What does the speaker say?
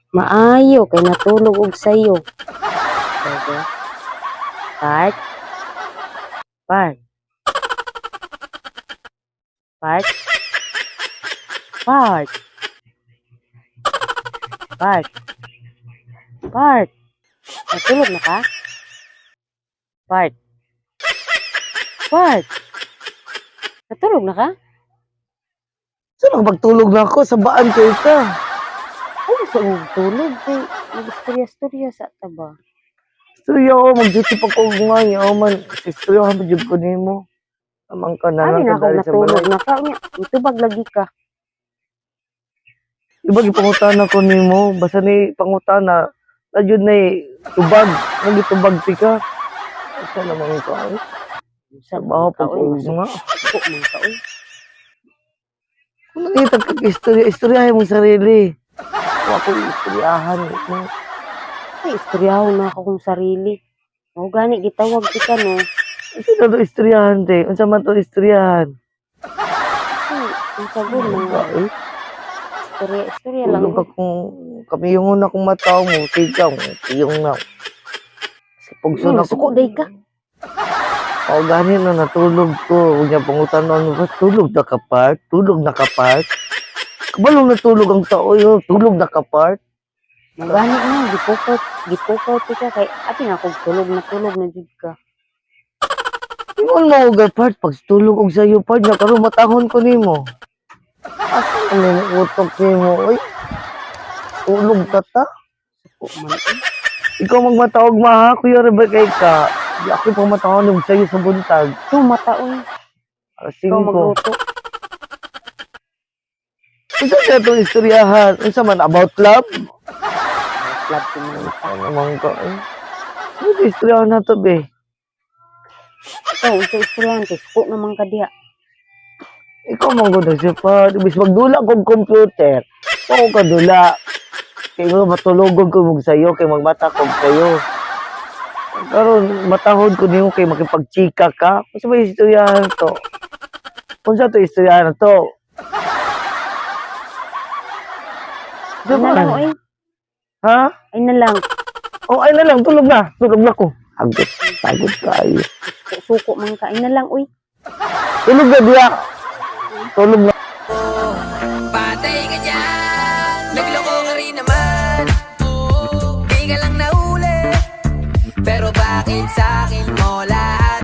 Maayo kay natulog og sayo. Pwede. Part. Part. Part. Part. Part. Part. Natulog na ka? Part. Part. Natulog na ka? Saan nakapagtulog na ako? Sabaan kay ka. Ay, sa tulog kay mag-istorya-istorya sa taba. Istorya ko, mag-duty pa ko nga. Yaw man, istorya pa jud ko nimo. Amang ka na Abi lang na ako ka dali sa natulog balay. na ka. Unya, itubag lagi ka. Diba gipangutana ko nimo? Basta ni pangutana, na jud na tubag. Nagitubag ti ka. Asa naman ka ay? Sa Trabaho pa ko nga. Suko man ka, oy. Kung nakita ka istorya, istoryahin mo sarili. Kung ako istoryahan mo. Ay, istoryahon na ako kong sarili. O gani gitawag kita no. Unsa na to istoryahan te? Unsa man to istoryahan? Kasi ang sagot mga Ay, istorya istorya lang. tulog akong kamiyong na akong mata mo, sigaw, piyong na. Pugso na Suko day ka. O gani na natulog ko. Huwag niya pangutan ano ba? Tulog na ka part? Tulog na ka part? Kabalong natulog ang tao yun. Tulog na ka part? Mo gani no, gipukaw, gipukaw ti ka kay ati na akong tulog na jud ka. Ingon mo og part pag tulog og sayo part na karon matahon ko nimo. Asa man ni utok nimo? Oy. Tulog ka ta? Suko man. Eh. Ikaw magmataog ma ha, kuya ra ba kay ka? Di ako pamatahon og sayo sa buntag. Ikaw mata oy. Alas Ikaw 5. magluto. Unsa kaya itong istoryahan? Unsa man about love? Club si mga mata. Ano man ka eh? Ano ito istoryahan na to be? Ikaw unsa istoryante, suko naman ka diha. Ikaw man gud si pa, ibis magdula kog computer. Ako ka dula. Kay nga matulogog ko mog sayo kay magmata kog sayo. Karon matahod ko nimo kay makipagchika ka. Unsa may istoryahan to? Unsa to istoryahan na to? Unsa Ay na lang man? oy. Ha? Ay na lang. Oh, ay na lang, tulog na. Tulog na ko. Pagod, pagod kayo. Suko, suko man ka. Ay na lang oy. Tulog na diya. Tulog na.